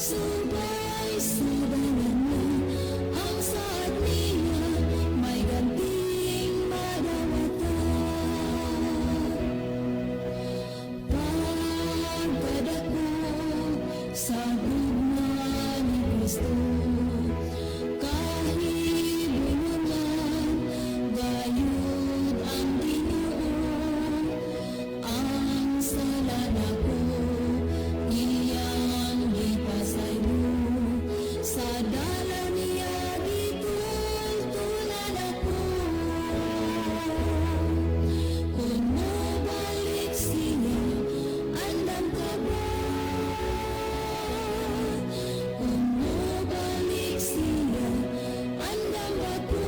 Subay sa dalan niya, ang saad niya may ganting madawatan. Pagkadako sa gugma ni Kristo, kahibulongan gayud ang Ginoo. Ang sala nako iyang gipasaylo, sa dalan niya gitultulan ako. Kung mobalik siya, andam ka ba? Kung mobalik siya, andam ba ko?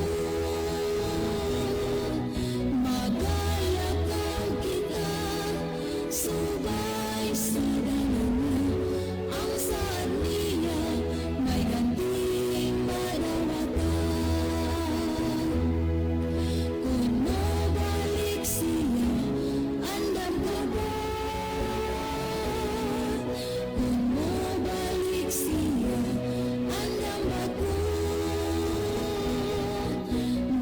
Magalakaw kita subay sa dalan niya, ang saad niya may ganting madawatan. Kung mobalik siya, andam ka ba? Kung mobalik siya, andam ba ko?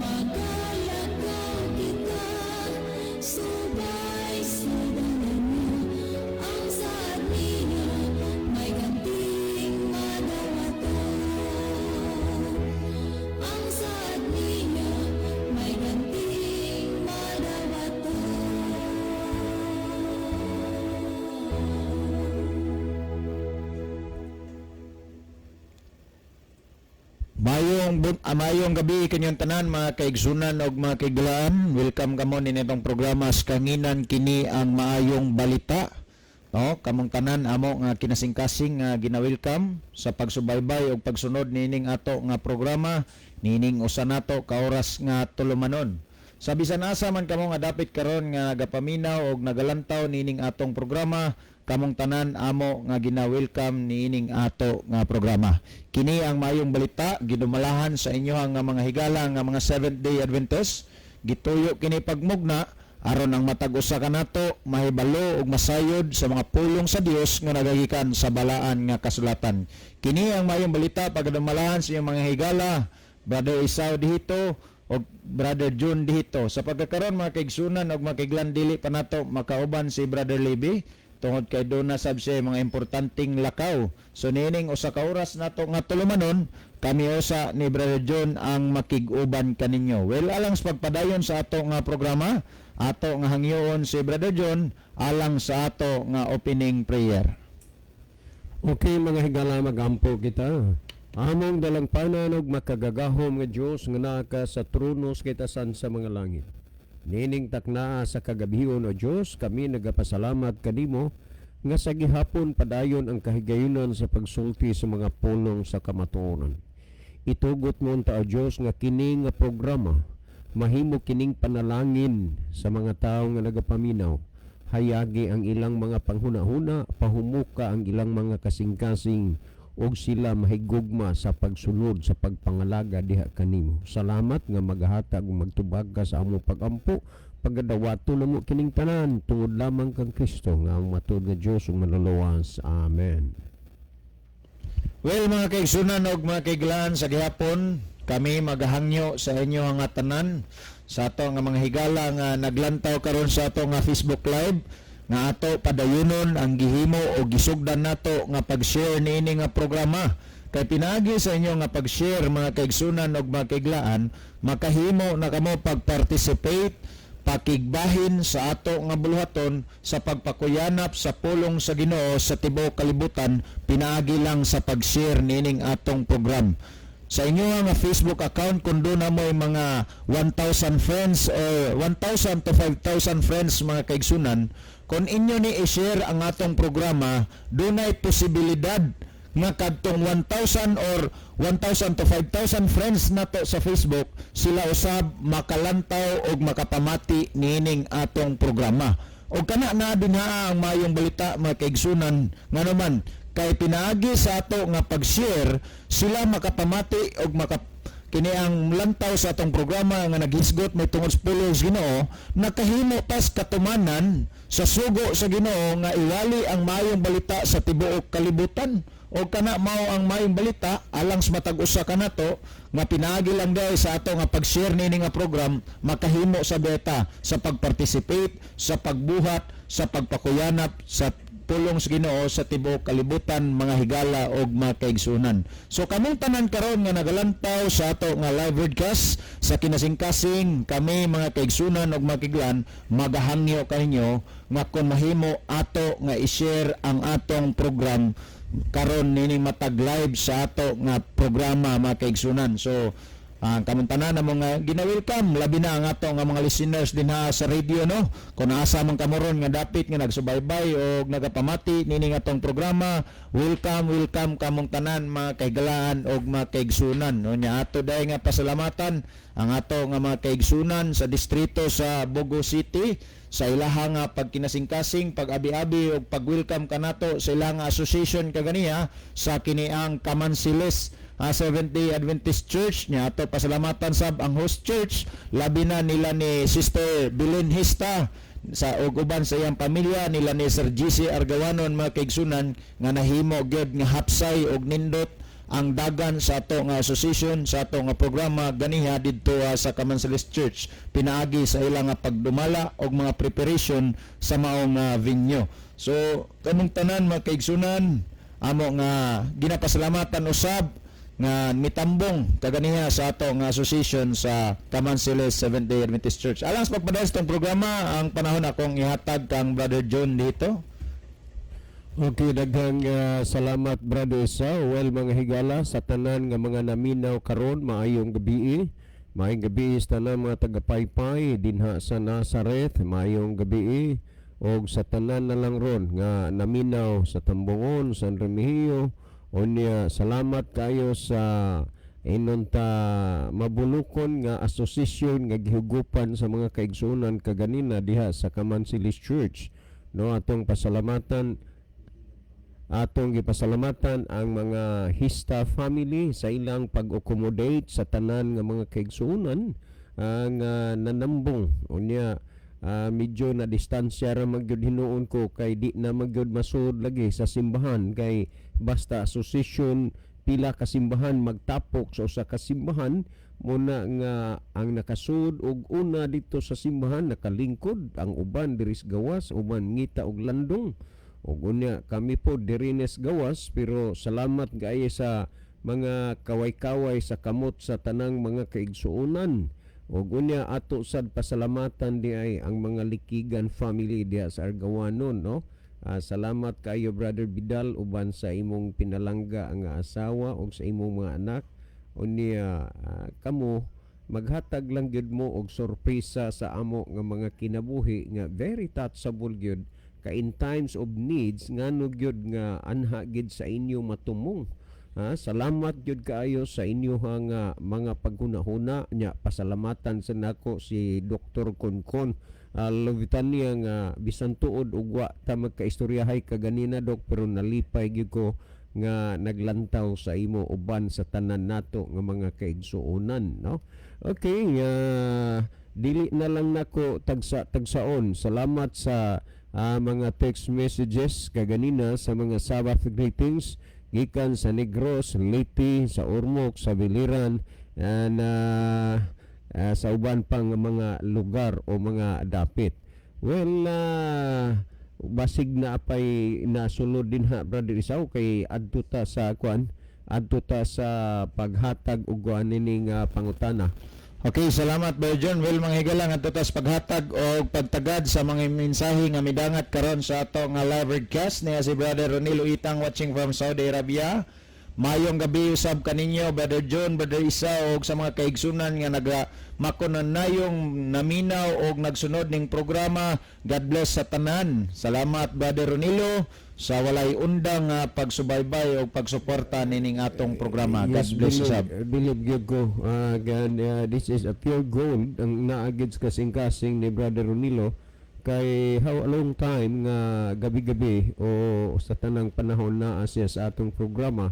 Magalakaw kita subay sa dalan niya, ang saad niya may ganting madawatan. Ang saad niya may ganting madawatan. Mayong gabi kanyang tanan, mga kaigsunan og mga kaiglaan. Welcome kamo ni itong programa sa Kanginan kini ang maayong balita. No, kamong tanan amo nga kinasingkasing nga gina-welcome sa pagsubaybay og pagsunod niining ato nga programa niining usa nato ka oras nga tulumanon. Sa bisan asa man kamo nga dapit karon nga nagapaminaw og nagalantaw niining atong programa, kamong tanan amo nga gina-welcome niining ato nga programa. Kini ang maayong balita gidumalahan sa inyo nga mga higala nga mga Seventh Day Adventist. Gituyo kini pagmugna aron ang matag usa kanato mahibalo ug masayod sa mga pulong sa Dios nga nagagikan sa balaan nga kasulatan. Kini ang maayong balita pagdumalahan sa inyong mga higala, Brother Isao dihito o Brother June dihito. Sa pagkakaron, mga kaigsunan og mga kaiglan, dili pa nato makauban si Brother Libby tungod kay doon na sab siya mga importanteng lakaw. So niining usa ka oras nato nga tulumanon, kami usa ni Brother John ang makig-uban kaninyo. Well, alang sa pagpadayon sa ato nga programa, ato nga hangyoon si Brother John alang sa ato nga opening prayer. Okay, mga higala, magampo kita. Among dalangpanan ug makagagahom nga Dios nga naa ka sa trono sa kitasan sa mga langit. Nining taknaa sa kagabhion, o Dios, kami nagapasalamat kanimo nga sa gihapon padayon ang kahigayunan sa pagsulti sa mga pulong sa kamatuoran. Itugot mo unta, o Dios, nga kini nga programa mahimo kining panalangin sa mga tawo nga nagapaminaw. Hayagi ang ilang mga panghunahuna, pahumuka ang ilang mga kasing-kasing ug sila mahigugma sa pagsunod sa pagpangalaga diha kanimo. Salamat nga maghatag ug magtubag ka sa among pagampo. Pagadawato namo kining tanan tungod lamang kang Kristo nga ang matuod nga Dios ug manluluwas. Amen. Well, mga kaigsunan og mga kaiglaan, sa gihapon kami magahangyo sa inyo nga tanan, sa ato nga mga higala nga naglantaw karon sa ato nga Facebook Live, nga ato padayunon ang gihimo o gisugdan nato nga pag-share niini nga programa, kay pinaagi sa inyo nga pag-share, mga kaigsunan og mga kaiglaan, makahimo na kamo pag-participate, pakigbahin sa ato nga buluhaton sa pagpakuyanap sa pulong sa Ginoo sa tibuok kalibutan pinaagi lang sa pag-share niining atong program. Sa inyo nga Facebook account, kung doon na mo mga 1,000 friends or 1,000 to 5,000 friends, mga kaigsunan, kung inyo ni i-share ang atong programa, dunay posibilidad nga kadtong 1,000 or 1,000 to 5,000 friends nato sa Facebook, sila usab makalantaw og makapamati niining atong programa. Og kana na dinha ang mayong balita, mga kaigsunan, ngano kay pinaagi sa ato nga pag-share sila makapamati og maka kini ang lantaw sa atong programa nga naghisgot may tungod sa pulong sa Ginoo, nakahimo tas katumanan sa sugo sa Ginoo nga iwali ang maayong balita sa tibuok kalibutan. O kana mao ang maayong balita alang sa matag usa kanato nga pinaagi lang diay sa ato nga pag-share nini nga program, makahimo sa beta sa pag-participate, sa pagbuhat, sa pagpakuyanap sa pulong sa Ginoo sa tibuok kalibutan, mga higala og mga kaigsunan. So kamong tanan karon nga nagalantaw sa ato nga live broadcast sa kinasingkasing, kami mga kaigsunan og mga kaiglan magahangyo kaninyo nga kon mahimo ato nga i-share ang atong program karon nini matag live sa ato nga programa, mga kaigsunan. So ang kamong tanan na mga gina-welcome, labi na ang ato nga mga listeners dinha sa radio, no, kung naasa man kamo ron nga dapit nga nagsubaybay o nagapamati nini nga atong programa, welcome, welcome kamong tanan, mga kahigalaan og mga kaigsunan, no. Nya ato dahil nga pasalamatan ang ato nga mga kaigsunan sa distrito sa Bogo City sa ilaha nga pagkinasingkasing, pag-abi-abi og pag-welcome kanato sa ilang association kaganiha sa kiniang Kamansiles Seventh-day Adventist Church. Nya ato pasalamatan sab ang host church, labi na nila ni Sister Belen Hista sa ug uban sa iyang pamilya, nila ni Sir GC Argawanon, mga kaigsunan, nga nahimo gyud nga hapsay og nindot ang dagan sa ato nga association, sa ato nga programa ganiha didto sa Kamansiles Church pinaagi sa ilang nga pagdumala og mga preparation sa maong venue. So kamong tanan, mga kaigsunan, amo nga ginapasalamatan usab nga mitambong kaganiha sa ato nga association sa Kamansiles Seventh Day Adventist Church. Alang sa pagpadayon sa itong programa, ang panahon akong ihatag kang Brother John dito. Okay, daghang salamat, Brother Isa. Well, mga higala, sa tanan nga mga naminaw karon, maayong gabi. Maayong gabi sa tanan mga tagapaypay dinha sa Nazareth, maayong gabi og sa tanan na lang ron nga naminaw sa Tambungon, San Remigio. Unya salamat kayo sa inonta mabulukon nga asosasyon nga gihugupan sa mga kaigsuonan kaganina diha sa Kamansilis Church. No, atong gipasalamatan ang mga Hista family sa ilang pag-accommodate sa tanan nga mga kaigsuonan ang nanambong. Unya medyo na distansya ra magyud hinuon ko kay di na magyud masud lagi sa simbahan kay basta association, pila ka simbahan magtapok sa usa ka simbahan. Muna nga ang nakasud og una dito sa simbahan nakalingkod, ang uban diri sa gawas, uban ngita og landong, ug unya kami po diri sa gawas. Pero salamat kaayo sa mga kaway-kaway sa kamot sa tanang mga kaigsuonan. Ug unya ato sad pasalamatan di ay ang mga Likigan family diha sa Argawanon, no. Salamat kaayo, Brother Vidal, uban sa imong pinalangga ang asawa ug sa imong mga anak. Unya kamo maghatag lang gyud mo og sorpresa sa amo nga mga kinabuhi nga very touchable gyud ka in times of needs, ngano gyud nga anha gyud sa inyo matumong. Ha, salamat gyud kaayo sa inyo nga mga paghunahuna. Nya pasalamatan sa nako si Dr. Konkon Lovitania nga bisan tuod ug wa ta magkaistoryahay kaganina, dok, pero nalipay gyud ko nga naglantaw sa imo uban sa tanan nato nga mga kaigsuonan, no. Okay, dili na lang nako tagsa tagsaon. Salamat sa mga text messages kaganina, sa mga Sabbath greetings gikan sa Negros, Leyte, sa Ormoc, sa Biliran and sa uban pang mga lugar o mga dapit. Well, basig na apay nasulod din ha, Brother Isaw, kay adto ta sa kuan, adto ta sa paghatag og kuan nining pangutana. Okay, salamat, Brother John. Well, mga higala, nga tas paghatag o pagtagad sa mga mensahe nga midangat karon sa ato nga live broadcast niya si Brother Ronilo Itang, watching from Saudi Arabia. Mayong gabi usab kaninyo, Brother John, Brother Isa, og sa mga kaigsunan nga naga makunanayong naminaw og nagsunod ning programa. God bless sa tanan. Salamat, Brother Ronilo, sa walay undang nga pagsubaybay og pagsuporta nining atong programa. God bless Believe, usab. Believe gyud ko. Gan, this is a pure gold ang naagid sa kasing-kasing ni Brother Ronilo kay how a long time nga gabi-gabi o sa tanang panahon naa siya sa atong programa.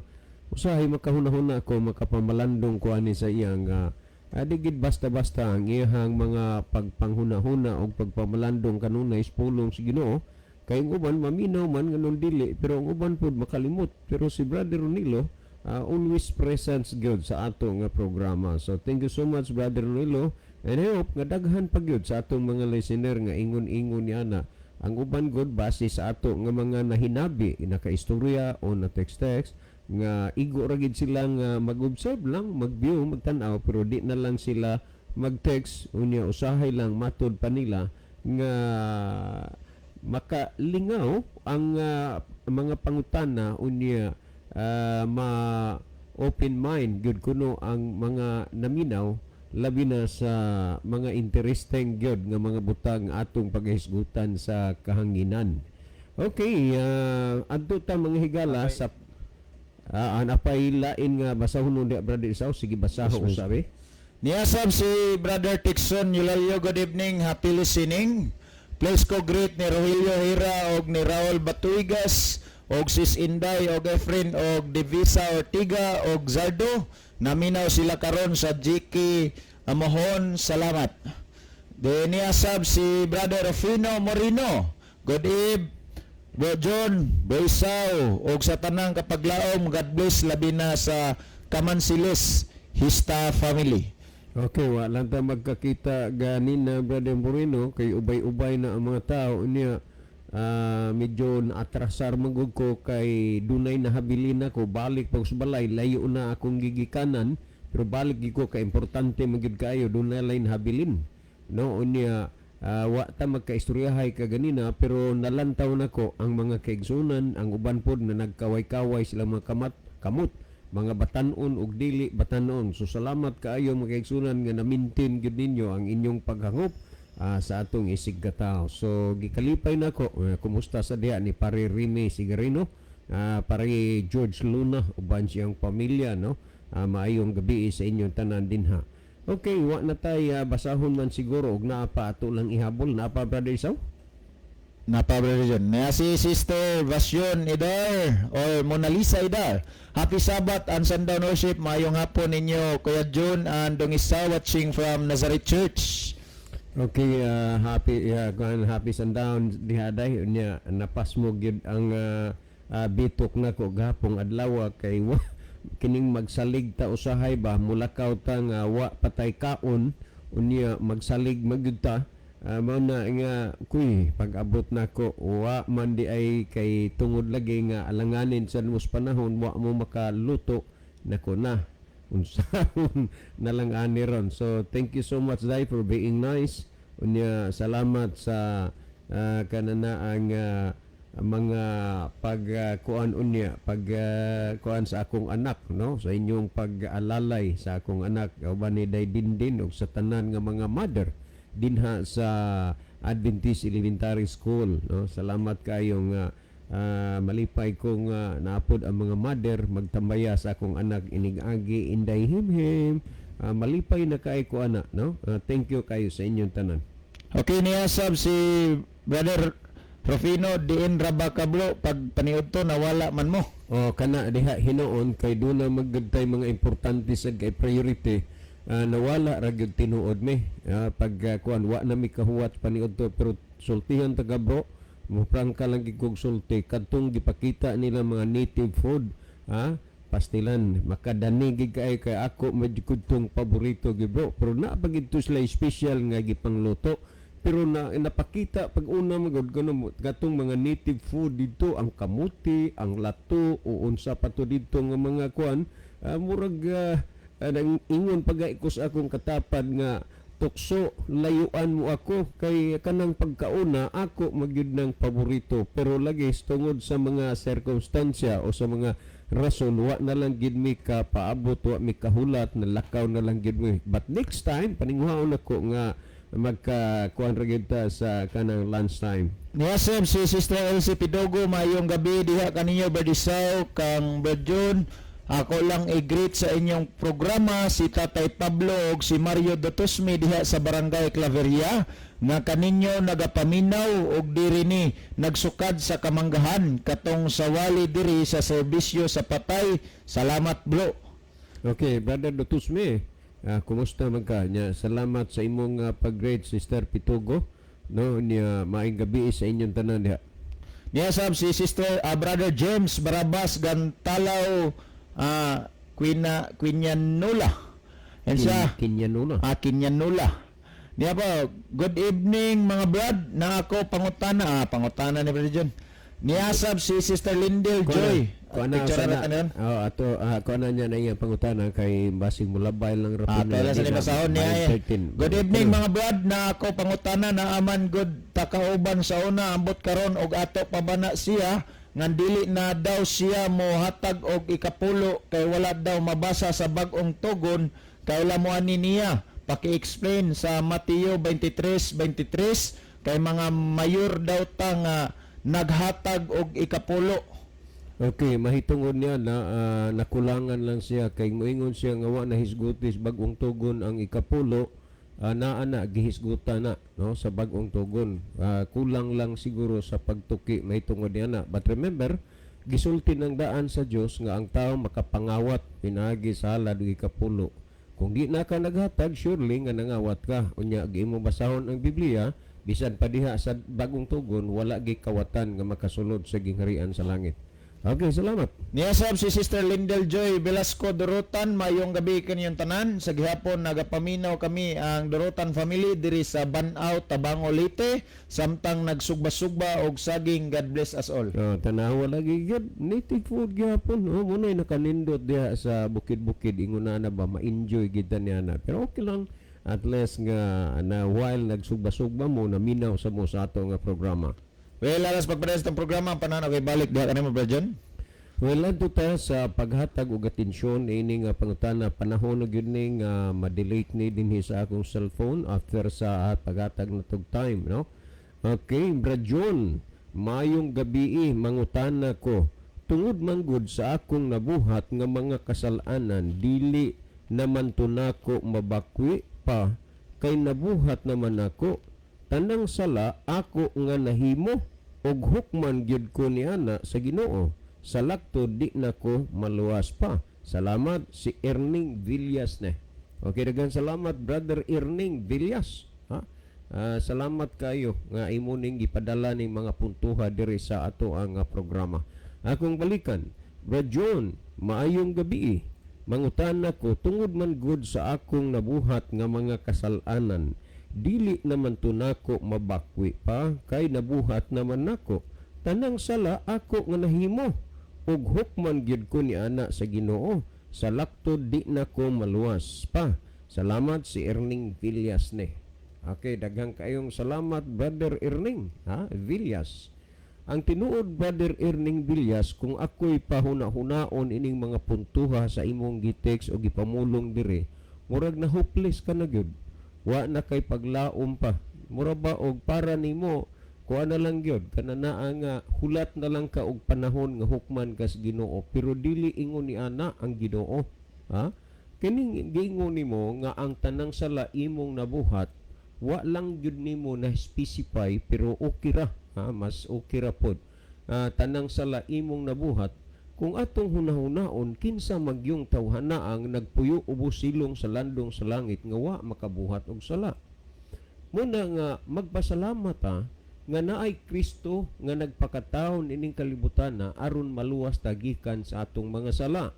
Usahay makahuna-huna ko, makapamalandong ko ani sa iyang di gid basta-basta ang iyang mga pagpanghuna-huna o pagpamalandong kanunay sa pulong sa Ginoo. Kay ang uban maminaw man nganong dili, pero ang uban pud makalimot. Pero si Brother Ronilo always presence gyud sa ato nga programa. So thank you so much, Brother Ronilo, and I hope nga daghan pa gyud sa atong mga listener nga ingon-ingon niana. Ang uban gud, base sa ato nga mga nahinabi, nakaistorya o na text-text nga igo ra gid sila nga mag-observe lang, mag-view, magtan-aw, pero di na lang sila mag-text. Unya usahay lang matud pa nila nga makalingaw ang mga pangutana, unya ma open mind gyud kuno ang mga naminaw, labi na sa mga interesting gyud nga mga butang atong paghisgutan sa kahanginan. Okay, adto ta, mga higala, sa anapay lain nga basahon nun diya, Brother Isaw. Sige, basaho usabi. Niyasab si Brother Tixon Yulalio, good evening, happy listening. Please ko greet ni Rogelio Hira og ni Raul Batuigas og Sis Inday og Efren og Divisa Ortiga og Zardo. Naminaw sila karon sa GK Amohon, salamat. De niyasab si Brother Rufino Morino. Good eve, Bro John, Bro Isaw, og sa tanang kapaglaom, God bless, labi na sa Kamansilis, Hista family. Okay, wa lang ta magkakita ganin na, Brother Moreno, kay ubay-ubay na ang mga tao niya. Medyo naatrasar man gud ko kay dunay nahabilin ako. Balik pag sa balay, layo na akong gigikanan, pero balik gid ko kay importante man gyud kaayo, dunay lay nahabilin, no? Unya wa ta magkaistoryahay kaganina, pero nalantaw nako ang mga kaigsunan, ang uban pod na nagkaway-kaway sila mga kamat kamot, mga batanon ug dili batanon. So salamat kaayo, mga kaigsunan, nga na-maintain gyud ninyo ang inyong paghangop sa atong isig katawo. So gikalipay nako. Kumusta sa diha ni Pare Remy Sigarino, Pare George Luna uban siyang pamilya, no? Maayong gabi sa inyong tanan dinha. Okay, wa na tay basahon man siguro og naa pa ato lang ihabol. Naa pa, Brother Isaw? Napa, Brother John. Na si Sister Vasyon Idar or Mona Lisa Idar. Happy Sabbath and Sundown worship. Maayong hapon ninyo, Kuya John and Dong Isa, watching from Nazareth Church. Okay, happy kuan, happy sundown diha day. Unya napasmo gyud ang bitok nako gahapong adlaw kay wa kining magsalig ta usahay ba, mulakaw ta nga wa patay kaon, unya magsalig magyud ta. Mao na nga kuy pag-abot nako wa man di ay kay tungod lagi nga alanganin sa mus panahon, wa mo makaluto nako na unsaon na lang ani ron. So thank you so much, Dai, for being nice. Unya salamat sa kanana ang mga pag kuan, unya pag kuan sa akong anak, no, sa inyong pag-alalay sa akong anak uban ni Day Dindin ug sa tanan nga mga mother dinha sa Adventist Elementary School, no? Salamat kayo nga malipay kong naapod ang mga mother magtambaya sa akong anak inig-agi inday himhim. Malipay na kay ko ana, no? Thank you kayo sa inyong tanan. Okay, niyasab si Brother Rufino, diin ra ba ka, bro, pag paniudto nawala man mo. Oh, kana diha hinuon kay duna magdagtay mga importante sad kay priority. Nawala ra gyud tinuod mi. Pag kuan, wa na mi kahuwat paniudto, pero sultihan ta ka, bro. Mo prangka lang gid kog sulti kadtong gipakita nila mga native food, ha? Pastilan makadani gid kay kay ako medyo kudtong paborito gid, bro, pero naa pa gid to sila special nga gipangluto, pero na napakita pag una magod kuno katong mga native food dito, ang kamuti, ang lato o unsa pa to dito nga mga kuan, murag nang ingon pagay ko sa akong katapad nga tukso, layuan mo ako kay kanang pagkauna ako magyud ng paborito, pero lagi tungod sa mga sirkumstansya o sa mga rason, wa na lang gid mi ka paabot, wa mi kahulat, nalakaw na lang gid mi. But next time paninguhaon ako nga magka kuan ra gyud ta sa kanang lunch time. Niyasab si Sister Elsie Pidogo, maayong gabi diha kaninyo, Berdisaw, kang Berjun. Ako lang i-greet sa inyong programa si Tatay Pablo ug si Mario Dotosme diha sa Barangay Claveria nga kaninyo nagapaminaw og diri ni nagsukad sa kamanggahan katong sa wali diri sa serbisyo sa patay. Salamat, bro. Okay, Brother Dotusme, kumusta man ka? Nya, salamat sa imong pag-greet, Sister Pitugo. No, niya maayong gabi sa inyong tanan diha. Niya sab si Sister Brother James Barabas Gantalaw, Quina Quinyanula. And siya Kinyanula. Ah, Kinyanula. Niya po, good evening mga brad, na ako pangutana, pangutana ni Brother John. Niya sab si Sister Lindel Joy. Kuha na Picture sana. na tanan. Oh, ato kuha na niya na iyang pangutana kay basig mulabay lang ra po Kailan sa na basahon niya eh. 9:13. Good evening mga brad, na ako pangutana, na aman good takauban sa una ambot karon og ato pa ba na siya ngan dili na daw siya mohatag og ikapulo kay wala daw mabasa sa bag-ong tugon, kaila mo ani niya? Paki-explain sa Mateo 23:23 kay mga mayor daw ta nga naghatag og ikapulo. Okay, mahitungod niya na nakulangan lang siya kay moingon siya nga wa na hisgutis bag-ong tugon ang ikapulo, naa na gihisgutan na no sa bag-ong tugon. Kulang lang siguro sa pagtuki mahitungod niya na. But remember, gisulti ng daan sa Dios nga ang tao makapangawat pinaagi sa halad ug ikapulo. Kung di na ka naghatag, surely nga nangawat ka. Unya giimo basahon ang Biblia, bisan pa diha sa bagong tugon wala gi kawatan nga makasulod sa gingharian sa langit. Okay, salamat. Niya sab si Sister Lindel Joy Velasco Dorotan, mayong gabi kaniyong tanan. Sa gihapon nagapaminaw kami ang Dorotan family diri sa Banaw, Tabango, Leyte, samtang nagsugba-sugba og saging. God bless us all. Oh, tanawa lagi gyud native food gyapon. Oh, muna nakanindot diha sa bukid-bukid, ingon na na ba ma-enjoy gid ta niya na. Pero okay lang, at least nga na while nagsugba-sugba mo naminaw sa mo sa ato nga programa. Well, alas pagpares itong programa, ang panahon okay balik diha kanimo, Brother John. Well, adto ta sa paghatag og atensyon ini nga pangutana, panahon na gyud ni nga ma-delete ni dinhi sa akong cellphone after sa paghatag na tog time, no? Okay, Brad John, mayong gabii, mangutana ko. Tungod man gud sa akong nabuhat nga mga kasalanan, dili naman tunako mabakwi pa kay nabuhat naman ako tanang sala ako nga nahimo og hukman gyud ko niana sa Ginoo sa lakto di na ko maluwas pa. Salamat, si Erning Villas ne. Okay, daghang salamat, Brother Erning Villas, ha. Salamat kayo nga imo ning gipadala ning mga puntuha diri sa ato ang programa. Akong balikan, Brad John, maayong gabi. Mangutana ko, tungod man gud sa akong nabuhat nga mga kasalanan, dili naman tunako mabakwi pa kay nabuhat naman nako tanang sala ako nga nahimo ug hukman gyud ko ni ana sa Ginoo sa laktod di na ko maluwas pa. Salamat, si Erning Villas ne. Okay, daghang kayong salamat, Brother Erning, ha, Villas. Ang tinuod, Brother Erning Villas, kung ako'y pahuna-hunaon ining mga puntuha sa imong gitext o gipamulong dire, murag na hopeless ka na gyud. Wa na kay paglaom pa. Mura ba og para nimo kuha na lang gyud kana naa nga hulat na lang ka og panahon nga hukman kas Ginoo, pero dili ingon ni ana ang Ginoo, ha. Kining giingon nimo nga ang tanang sala imong nabuhat, wa lang gyud nimo na specify, pero okay ra, ha, mas okay ra pod. Tanang sala imong nabuhat, kung atong hunahunaon, kinsa magyung tawhana ang nagpuyo ubos silong sa landong sa langit nga wa makabuhat og sala? Muna nga magpasalamat ta nga naay Kristo nga nagpakataon ining kalibutan na aron maluwas ta gikan sa atong mga sala.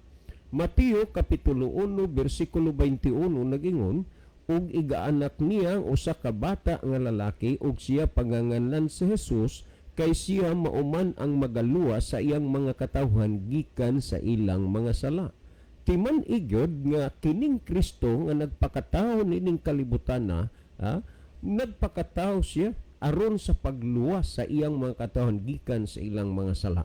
Mateo kapitulo 1 bersikulo 21 nagingon, "Ug igaanak niya ang usa ka bata nga lalaki ug siya paganganlan si Jesus kay siya mauman ang magaluwas sa iyang mga katawhan gikan sa ilang mga sala." Timan igyod nga kining Kristo nga nagpakatao nining kalibutan na, ha, nagpakatao siya aron sa pagluwas sa iyang mga katawhan gikan sa ilang mga sala.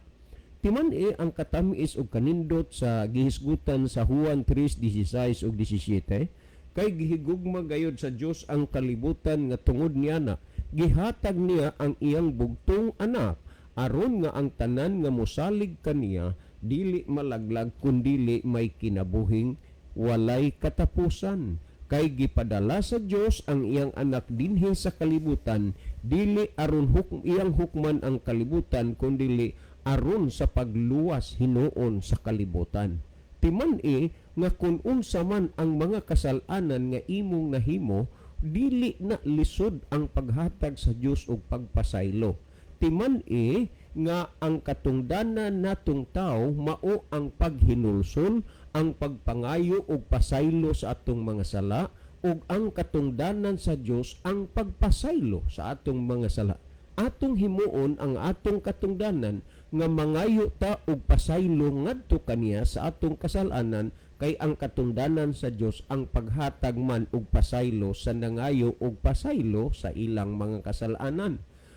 Timan e ang katamis og kanindot sa gihisgutan sa Juan 3:16 ug 17, kay gihigugma gayod sa Dios ang kalibutan nga tungod niya na gihatag niya ang iyang bugtong anak aron nga ang tanan nga mosalig kaniya dili malaglag kundili may kinabuhing walay katapusan. Kay gipadala sa Dios ang iyang anak dinhi sa kalibutan dili aron iyang hukman ang kalibutan kundili aron sa pagluwas hinuon sa kalibutan. Timan e nga kung unsa man ang mga kasalanan nga imong nahimo, dili na lisod ang paghatag sa Dios og pagpasaylo. Timan e nga ang katungdanan natong tao mao ang paghinulsol, ang pagpangayo og pasaylo sa atong mga sala, ug ang katungdanan sa Dios ang pagpasaylo sa atong mga sala. Atong himuon ang atong katungdanan nga mangayo ta og pasaylo ngadto kaniya sa atong kasalanan, kay ang katungdanan sa Dios ang paghatag man og pasaylo sa nangayo og pasaylo sa ilang mga kasalanan.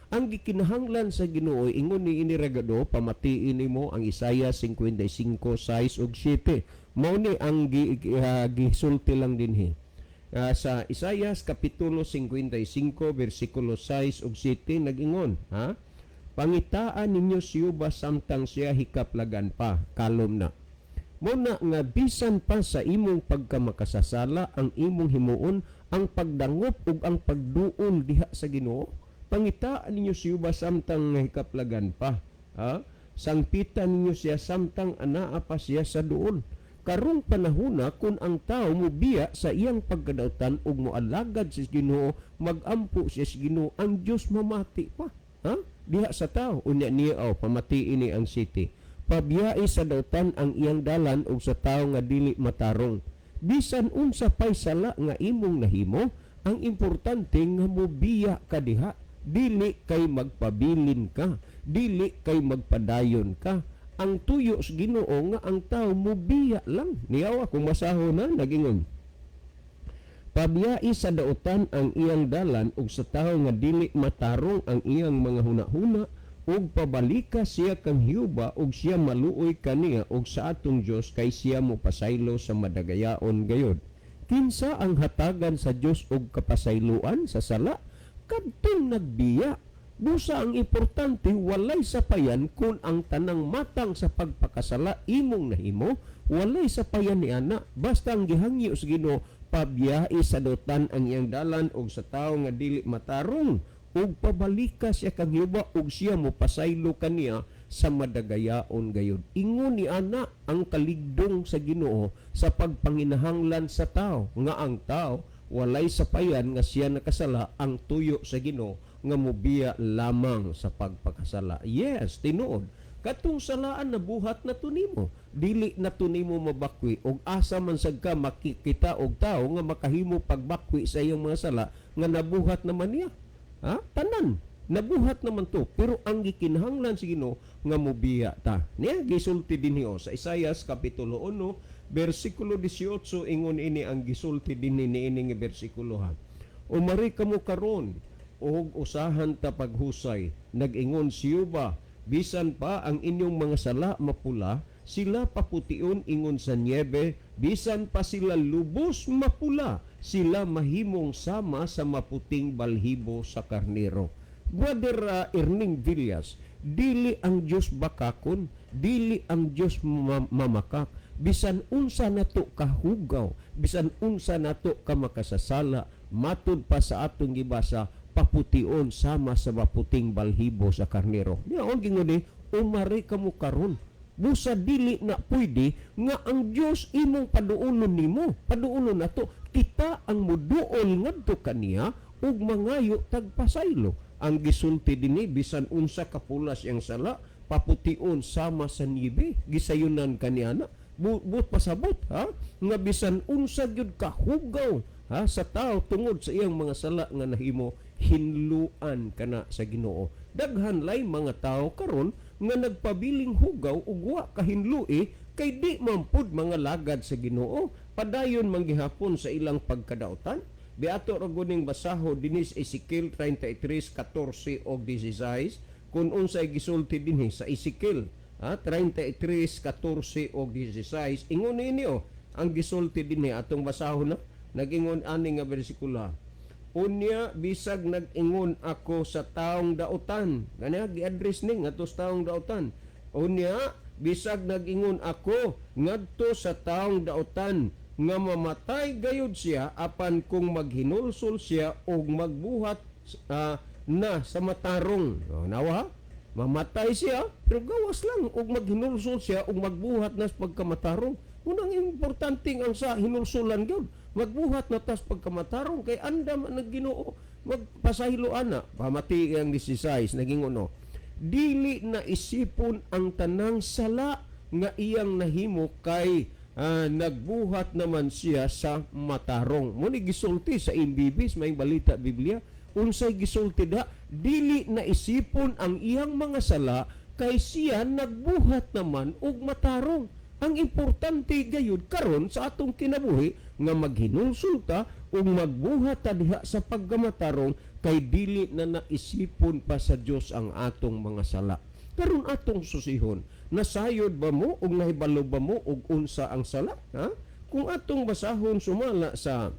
Ang gikinahanglan sa Ginoo, ingon ni ini regado, pamatiin nimo ang Isaiah 55:6 ug 7. Mao ni ang gisulti lang dinhi. Sa Isaiah kapitulo 55 bersikulo 6 ug 7, nag-ingon, ha? "Pangitaan ninyo si Jehova samtang siya hikaplagan pa," kalom na. Muna nga bisan pa sa imong pagkamakasasala, ang imong himuon ang pagdangop ug ang pagduol diha sa Ginoo. Pangitaan ninyo si Jehova samtang hikaplagan pa. Ha? Sangpitan ninyo siya samtang anaa pa siya sa duol. Karong panahona, kung ang tao mobiya sa iyang pagkadautan ug moalagad sa Ginoo, magampo siya sa Ginoo, ang Dios mamati pa. Ha? Diha sa tao unya niya, oh, pamatiin ni ang 7. "Pabiyai sa dautan ang iyang dalan ug sa tao nga dili matarong." Bisan unsa pay sala nga imong nahimo, ang importante nga mobiya ka diha, dili kay magpabilin ka, dili kay magpadayon ka. Ang tuyo sa Ginoo nga ang tao mobiya lang. Niyawa kung masaho na nagingon. "Pabiyai sa dautan ang iyang dalan ug sa tawo nga dili matarong ang iyang mga hunahuna, ug pabalika siya kang Jehova ug siya maluoy kaniya, ug sa atong Dios, kay siya mopasaylo sa madagayaon gayod." Kinsa ang hatagan sa Dios og kapasayloan sa sala? Kadtong nagbiya. Busa ang importante, walay sapayan kung ang tanang matang sa pagpakasala imong nahimo, walay sapayan ni ana. Basta ang gihangyo sa Ginoo, pabiyai sa dautan ang iyang dalan ug sa tawo nga dili matarong, ug pabalika siya kang Jehova ug siya mo pasaylo kaniya sa madagayaon gayud. Ingon ni ana ang kaligdong sa Ginoo sa pagpanginahanglan sa tao, nga ang tao walay sapayan nga siya nakasala, ang tuyo sa Ginoo nga mobiya lamang sa pagpakasala. Yes, tinuod. Katong salaan na buhat na tunimo, dili na tunimo mabakwi, og asa man sad ka makikita og tao nga makahimo pagbakwi sa iyang mga sala nga nabuhat naman niya? Ha? Tanan nabuhat naman to, pero ang gikinahanglan sa Ginoo nga mobiya ta. Niya gisulti dinhi, oh, sa Isaias kapitulo 1 bersikulo 18, ingon ini ang gisulti dinhi niini nga bersikulo, ha. "Umari kamo karon og usahan ta paghusay. Nag-ingon si Jehova, bisan pa ang inyong mga sala mapula, sila papution ingon sa niebe, bisan pa sila lubos mapula, sila mahimong sama sa maputing balhibo sa karnero." Brother Erning Villas, dili ang Dios bakakon, dili ang Dios mamakak. Bisan unsa nato kahugaw, bisan unsa nato ka makasasala, matud pa sa atong gibasa, papution sama sa maputing balhibo sa karnero. Niya on gingon ni, "Umari kamo karon." Busa dili na pwede nga ang Dios imong paduolon nimo, paduolon nato. Kita ang muduol ngadto kaniya ug mangayo tagpasaylo. Ang gisulti dinhi, bisan unsa kapulas iyang sala, papution sama sa niebe, gisayunan kaniya na. But pasabot, ha, nga bisan unsa gyud kahugaw, ha, sa tao tungod sa iyang mga sala nga nahimo, hinluan kana sa Ginoo. Daghan lay mga tao karon nga nagpabiling hugaw ug wa kahinlui kay di man pud mga lagad sa Ginoo, padayon man gihapon sa ilang pagkadautan. Biato ra guning basaho dinhi sa Ezekiel 33:14 og 16, kung unsay gisulti dinhi sa Ezekiel, ha, 33:14 og 16. Ingon niini, oh, ang gisulti dinhi, atong basahon na. Nagingon ani nga bersikulo, ha. "Unya bisag nag-ingon ako sa taong dautan." Gani gi-address ni ngadto sa taong dautan. "Unya bisag nag-ingon ako ngadto sa taong dautan nga mamatay gayud siya, apan kung maghinulsol siya og magbuhat na sa matarong." Oh, nawa ha? Mamatay siya pero gawas lang og maghinulsol siya og magbuhat na sa pagkamatarong. Unang importante ang sa hinulsulan gyud. Magbuhat na tas pagkamatarong kay andam ang Ginoo magpasaylo ana. Pamati ang 16, naging uno. Dili na isipon ang tanang sala nga iyang nahimo kay nagbuhat naman siya sa matarong. Mo ni gisulti sa MBB, Maayong Balita Biblia. Unsay gisulti da? Dili na isipon ang iyang mga sala kay siya nagbuhat naman og matarong. Ang importante gayud karon sa atong kinabuhi nga maghinulsol ta ug magbuhat ta diha sa pagkamatarong kay dili na naisipon pa sa Dios ang atong mga sala. Karon atong susihon, nasayod ba mo ug nahibalo ba mo og unsa ang sala? Ha? Kung atong basahon sumala sa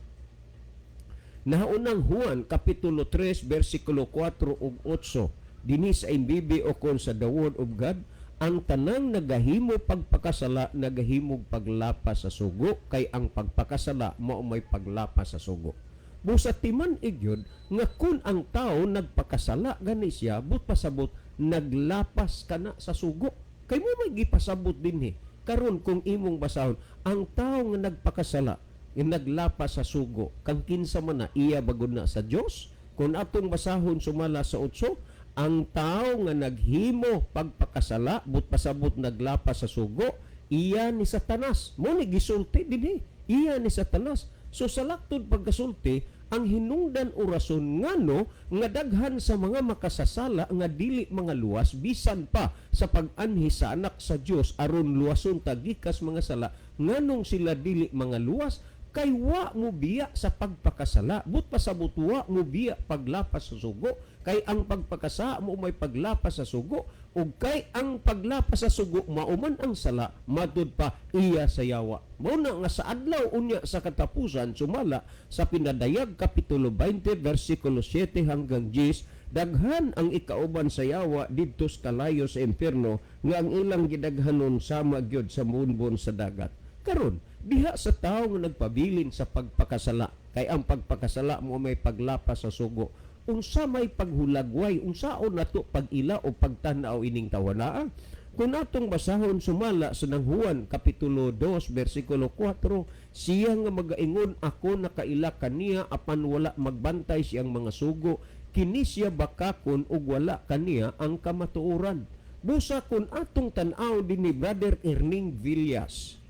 Nahaunang Juan kapitulo 3 bersikulo 4 ug 8, dinhi sa MBB o kon sa The Word of God, ang tanang nagahimo pagpakasala nagahimog paglapas sa sugo, kay ang pagpakasala mao may paglapas sa sugo. Busa timan-ig gyud nga kun ang tao nagpakasala gani siya, but pasabot naglapas kana sa sugo. Kay mo may gipasabot dinhi. Karon kung imong basahon, ang tao nga nagpakasala nga naglapas sa sugo, kang kinsa man na, iya bagod na sa Dios? Kung atong basahon sumala sa 8, ang tao nga naghimo pagpakasala, but pasabot naglapas sa sugo, iya ni Satanas. Mo ni gisulti dinhi, iya ni Satanas. So sa laktod pagkasulti, ang hinungdan o rason ngano nga daghan sa mga makasasala nga dili mga luwas bisan pa sa pag-anhi sa anak sa Dios aron luwason ta gikas mga sala, nganong sila dili mga luwas? Kay wa mo biya sa pagpakasala, but pasabot wa mo biya paglapas sa sugo, kay ang pagpakasa mo may paglapas sa sugo, ug kay ang paglapas sa sugo mao man ang sala, matud pa iya sa yawa. Mao na nga sa adlaw unya sa katapusan, sumala sa Pinadayag kapitulo 20 bersikulo 7 hanggang 10, daghan ang ikauban sa yawa didto sa kalayo sa impierno nga ang ilang gidaghanon sama gyud sa bunbon sa dagat. Karon diha sa tawo nga nagpabilin sa pagpakasala, kay ang pagpakasala mo may paglapas sa sugo, unsa may paghulagway, unsaon nato pag-ila o pagtan-aw ining tawanaa? Kung atong basahon sumala sa nang Juan kapitulo 2 bersikulo 4, siya nga magaingon ako nakaila kaniya apan wala magbantay siyang mga sugo, kini siya bakakon ug wala kaniya ang kamatuoran. Busa kung atong tan-aw din ni Brother Erning Villas,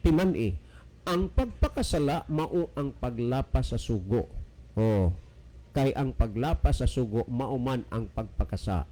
timan-i, ang pagpakasala mao ang paglapas sa sugo. Oh, kay ang paglapas sa sugo mao man ang pagpakasa.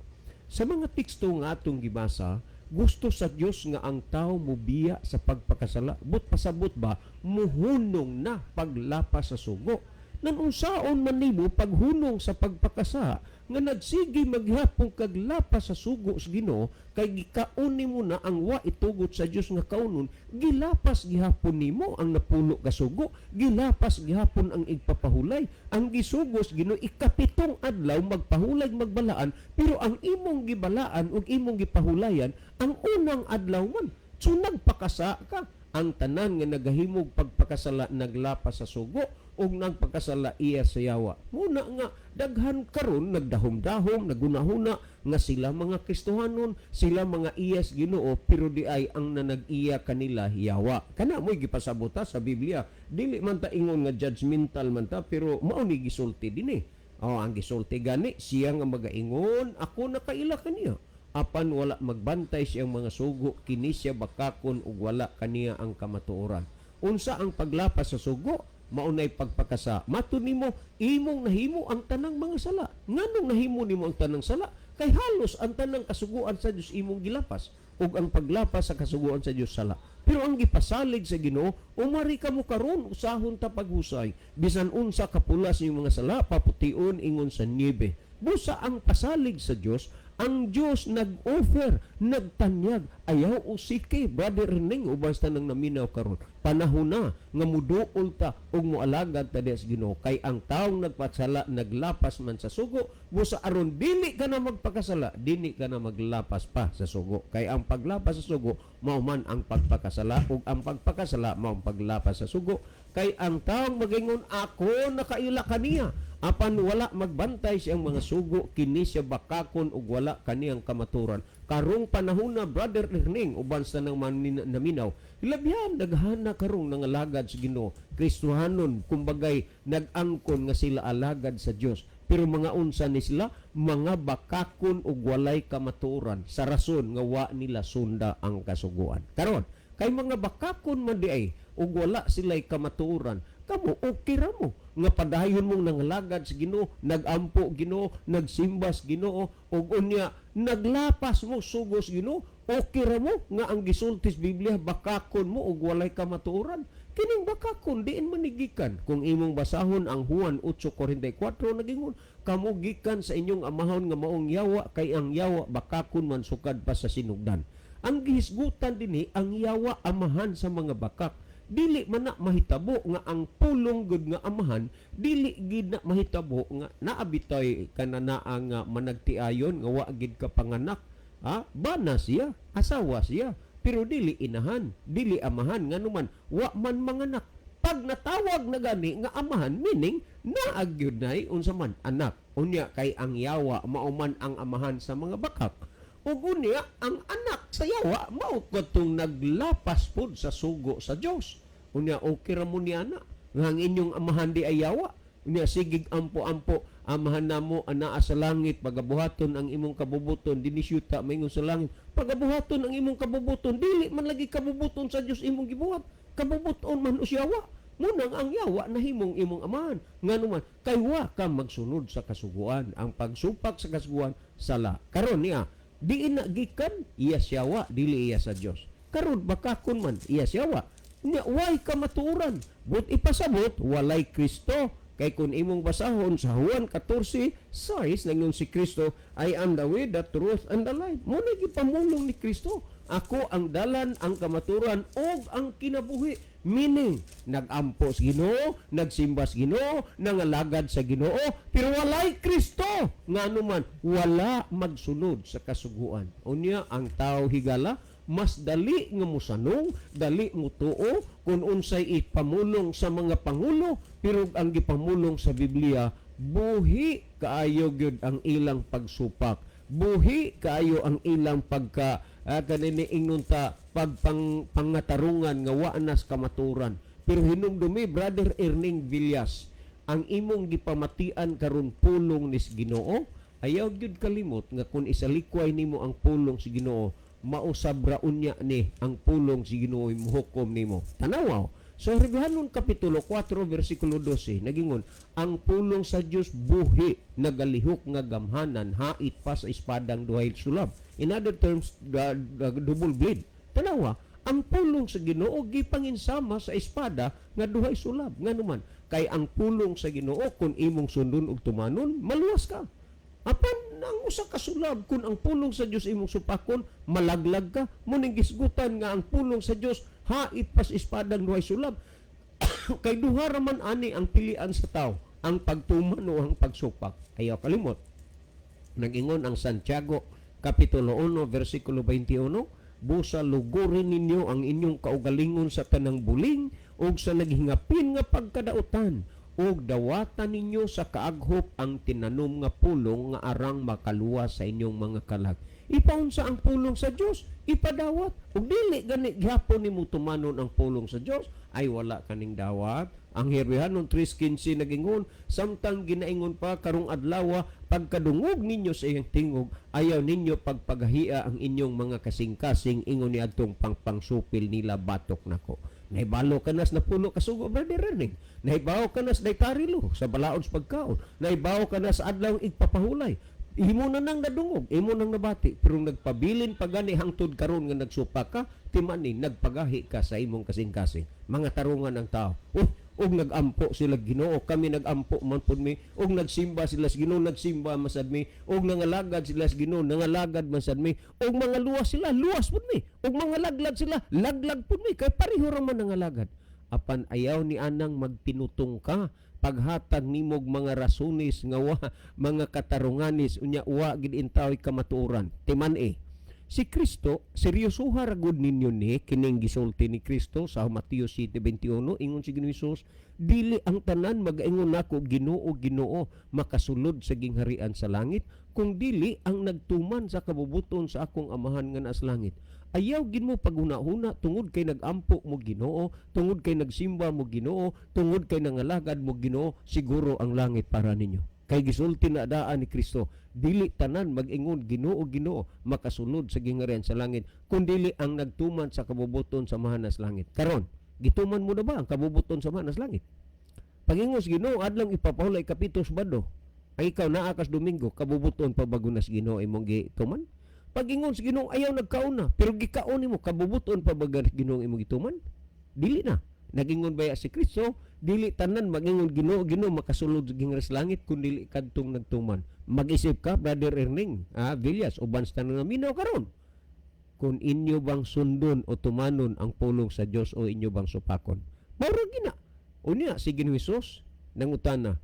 Sa mga teksto nga atong gibasa, gusto sa Dios nga ang tao mubiya sa pagpakasala. But pasabot ba, muhunong na paglapas sa sugo. Nan unsaon man nimo paghunong sa pagpakasa nga nagsige maghapon kag lapas sa sugo sa Ginoo, kay gikaon nimo na ang wa itugot sa Dios nga kaunon, gilapas gihapon nimo ang napulo ka sugo, gilapas gihapon ang igpapahulay. Ang gisugo sa Ginoo ikapitong adlaw magpahulay, magbalaan, pero ang imong gibalaan ug imong gipahulayan ang unang adlaw man. So nagpakasa ka. Ang tanan nga nagahimog pagpakasala naglapas sa sugo, ug nagpakasala iya sa yawa. Muna nga daghan karon nagdahom-dahom, nagunahuna nga sila mga Kristohanon, sila mga iyas Ginoo, pero di ay ang nanag-iya kanila yawa. Kana mo'y gipasabota sa Biblia. Dili man ta ingon nga judgmental man ta, pero mao ni gisulti dinhi. Oh, ang gisulti gani, siya nga magaingon ako nakaila kaniya apan wala magbantay siyang mga sugo, kini siya bakakon ug wala kaniya ang kamatuoran. Unsa ang paglapas sa sugo? Maunay pagpakasa. Matud nimo imong nahimo ang tanang mga sala. Nganong nahimo nimo ang tanang sala? Kay halos ang tanang kasuguan sa Dios imong gilapas, ug ang paglapas sa kasuguan sa Dios sala. Pero ang gipasalig sa Ginoo, umari kamo karon, usahon ta paghusay, bisan unsa kapulas inyong mga sala, papution ingon sa niebe. Busa ang pasalig sa Dios, ang Dios nag-offer, nagtanyag, ayaw usiki, Brother Rening, uban sa tanang naminaw karon. Panahon na nga muduol ta ug moalagad ta diha sa Ginoo, kay ang taong nagpasala naglapas man sa sugo. Busa aron dili ka na magpakasala, dili ka na maglapas pa sa sugo, kay ang paglapas sa sugo mao man ang pagpakasala, ug ang pagpakasala mao ang paglapas sa sugo. Kay ang taong magaingon ako nakaila kaniya apan wala magbantay siyang mga sugo, kini siya bakakon ug wala kaniyang kamaturan. Karong panahon na, Brother Erning, uban sa nang naminaw, labihan daghan na karong nangalagad sa Ginoo, Kristohanon, kumbagay nag-angkon nga sila alagad sa Dios. Pero mga unsa ni sila, mga bakakon ug walay kamatuoran sa rason nga wa nila sunda ang kasuguan. Karon, kay mga bakakon man di ay ug wala sila'y kamatuoran, kamo okay ra mo nga padayon mong nangalagad sa Ginoo, nagampo Ginoo, nagsimba sa Ginoo, ug unya naglapas mo sugos Ginoo, okay ra mo nga ang gisulti sa Biblia, bakakon mo ug walay kamatuoran. Kining bakakon diin man ni gikan? Kung imong basahon ang Juan 8:44, nagingon, "Kamo gikan sa inyong amahon nga maong yawa, kay ang yawa bakakon man sukad pa sa sinugdan." Ang gihisgutan dinhi, ang yawa amahan sa mga bakak. Dili man na mahitabo nga ang pulong gud nga amahan, dili gid na mahitabo nga naabitay kananaa nga managtiayon nga wa gid ka panganak. Ha, bana siya, asawa siya, pero dili inahan, dili amahan, nganuman wa man manganak. Pag natawag na gani nga amahan, meaning naa gyud nay unsa man, anak. Unya kay ang yawa mao man ang amahan sa mga bakak, ug unya ang anak sa yawa mao kadtong naglapas pod sa sugo sa Dios. Unya okay ra mo ni ana nga ang inyong amahan di ay yawa. Unya sigig ampo-ampo, "Amahan namo anaa sa langit, pagabuhaton ang imong kabubuton dinhi syuta maingon sa langit." Pagabuhaton ang imong kabubuton, dili man lagi kabubuton sa Dios imong gibuhat, kabubuton man usyawa. Munang ang yawa nahimong imong amahan, ngano man kay wa ka magsunod sa kasuguan. Ang pagsupak sa kasuguan, sala. Karon niya, diin na gikan? Iya sa yawa, dili iya sa Dios. Karon bakakon man, iya sa yawa. Nya way kamatuoran, but ipasabot walay Kristo. Kay kung imong basahon sa Juan 14:6, nangon si Kristo, "I am the way, the truth, and the life." Mo na gipamulong ni Kristo, "Ako ang dalan, ang kamatuoran, ug ang kinabuhi." Meaning, nagampo sa Ginoo, nagsimba sa Ginoo, nangalagad sa Ginoo, pero walay Kristo. Ngano man, wala magsunod sa kasuguan. Unya, ang tao, higala, mas dali nga mosanong, dali mo tuo kung unsay ipamulong sa mga pangulo, pero ang gipamulong sa Biblia, buhi kaayo gyud ang ilang pagsupak. Buhi kaayo ang ilang pagka kanini ingnon ta pagpang pangatarungan nga wa nas kamaturan. Pero hinumdumi, Brother Erning Villas, ang imong gipamatian karon pulong nis Ginoo, ayaw gyud kalimot nga kung isalikway nimo ang pulong sa Ginoo, mausab ra unya ni ang pulong sa Ginoo muhukom nimo. Tanawaw sa Hebrehanon kapitulo 4 versikulo 12, nagingon, "Ang pulong sa Dios buhi, nagalihok nga gamhanan, hait pa sa espadang duhay sulab." In other terms, the double blade. Tanawa, ang pulong sa Ginoo gipanginsama sa espada nga duhay sulab. Nganuman kay ang pulong sa Ginoo, kung imong sundon ug tumanon, maluwas ka. Apan ang usa ka sulab, kung ang pulong sa Dios imong supakon, malaglag ka. Muning gisgutan nga ang pulong sa Dios hait pas espadang duhay sulab. Kay duha ra man ani ang pilian sa tao, ang pagtuman o ang pagsupak. Ayaw kalimot. Nag-ingon ang Santiago kapitulo 1 versikulo 21, "Busa lugurin ninyo ang inyong kaugalingon sa tanang buling ug sa naghingapin nga pagkadautan, ug dawatan ninyo sa kaaghop ang tinanom nga pulong nga arang makaluwas sa inyong mga kalag." Ipaunsa ang pulong sa Dios? Ipadawat. Ug dili gani gihapon nimo tumanon ang pulong sa Dios, ay wala kaning dawat. Ang Hebrehanon 3:15 nagingon, "Samtang ginaingon pa karong adlaw, pagkadungog ninyo sa iyang tingog, ayaw ninyo pagpagahia ang inyong mga kasing-kasing ingon ni adtong pangpangsupil nila batok nako." Nahibalo ka nas napulo kasugo, Brother Erning. Nahibaw ka nas daytarilo sa balaod sa pagkaon. Nahibaw ka na sa adlaw igpapahulay. Imo na nang nadungog, imo nang nabati, pero nagpabilin pa gani hangtod karon nga nagsupa ka, timani nagpagahi ka sa imong kasing-kasing. Mga tarungan ng tao. Oh, ug nagampo sila Ginoo, kami nagampo man pud mi, ug nagsimba sila sa Ginoo, nagsimba man sad mi, ug nangalagad sila sa Ginoo, nangalagad man sad mi, ug mga luwas sila, luwas pud mi, ug mga laglag sila, laglag pud mi, kay pareho ra man nangalagad. Apan ayaw ni anang magtinutong ka, paghatag nimog mga rasunis nga wa mga katarunganis, unya wa gid intaway kamatuoran. Timan eh si Kristo, seryosoha ra gud ninyo ni kining gisulti ni Kristo sa Mateo 7:21. Ingon si Ginoo Hesus, "Dili ang tanan magaingon nako, 'Ginoo, Ginoo,' makasulod sa gingharian sa langit, kung dili ang nagtuman sa kabubuton sa akong Amahan nga naa sa langit." Ayaw gid mo paghuna-huna tungod kay nagampo mo Ginoo, tungod kay nagsimba mo Ginoo, tungod kay nangalagad mo Ginoo, siguro ang langit para ninyo. Kay gisulti na daan ni Kristo, dili tanan mag-ingon, "Ginoo, Ginoo," makasulod sa gingharian sa langit, kundili ang nagtuman sa kabubuton sa Amahan sa langit. Karon, gituman mo na ba ang kabubuton sa Amahan sa langit? Pag-ingon sa Ginoo, adlong ipapahulay kapito Sabado, ang ikaw naa kas Domingo, kabubuton pa ba gud na sa Ginoo imong gituman? Pag-ingon sa Ginoo, ayaw nagkaon na, pero gikaon nimo, kabubuton pa ba sa Ginoo imong gituman? Dili na. Nagingon baya si Kristo, dili tanan magingon, "Ginoo, Ginoo," makasulod sa gingharian sa langit, kundi kadtong nagtuman. Mag-isip ka, Brother Erning Villas, uban sa tanan nga minaw karon, kung inyo bang sundon o tumanon ang pulong sa Dios o inyo bang supakon. Mao ra gina. Unya si Ginoo Hesus nangutana,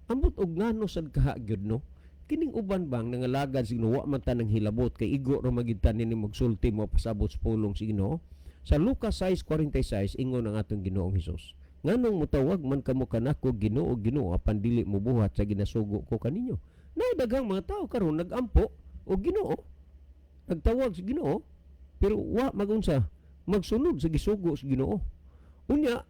ambot og ngano sad kaha gyud, no? Kining uban bang nangalagad sa Ginoo, wa man ta nang hilabot kay igo ra magyud ta nini magsulti mo pasabot sa pulong sa Ginoo. Sa Lucas 6:46, ingon ang atong Ginoong Hesus, "Nganong mutawag man kamo kanako, 'Ginoo, Ginoo,' apan dili mo buhat sa ginasugo ko kaninyo?" Nay daghang mga tao karon nagampo og Ginoo, nagtawag sa Ginoo, pero wa magunsa magsunod sa gisugo sa Ginoo. Unya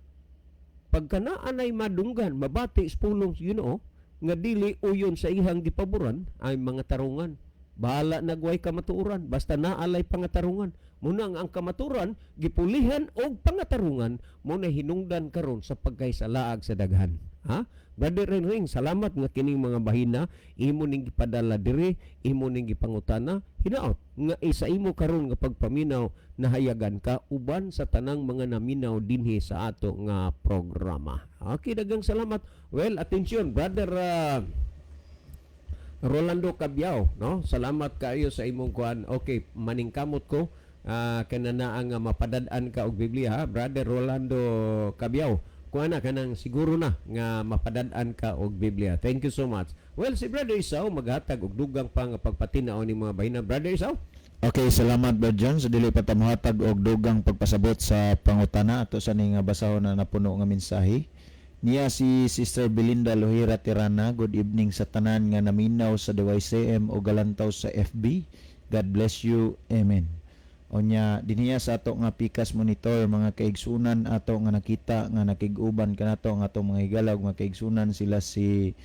pagka naa nay madunggan, mabati sa pulong sa Ginoo nga dili uyon sa ihang gipaboran, ay mga tarungan. Bahala nagway kamatuoran, basta naalay pangatarungan. Muna ang kamatuoran gipulihan og pangatarungan mo na hinungdan karon sa pagkahisalaag sa daghan. Ha? Brother Ring, salamat nga kining mga bahina imo ning gipadala diri, imo ning gipangutana. Hinaot nga isa imo karon nga pagpaminaw nahayagan ka uban sa tanang mga naminaw dinhi sa ato nga programa. Okay, daghang salamat. Well, attention, Brother Rolando Cabiao, no? Salamat kaayo sa imong kuan. Okay, maningkamot ko kanana nga mapadad-an ka og Biblia, ha? Brother Rolando Cabiao. Kuan na kanang siguro na nga mapadad-an ka og Biblia. Thank you so much. Well, si Brother Isao maghatag og dugang pa nga pagpatinaw ni mga bahina. Brother Isao? Okay, salamat, Brad John. So dili pa ta mohatag og dugang pagpasabot sa pangutana, ato sa ning nga basahon na napuno nga mensahe. Niya si Sister Belinda Lohira Tirana, good evening sa tanan nga naminaw sa DYCM o galantaw sa FB. God bless you. Amen. Onya dinhiya sa ato nga Pikas Monitor, mga kaigsunan ato nga nakita nga nakig-uban kanato ang atong mga higala ug mga kaigsunan, sila si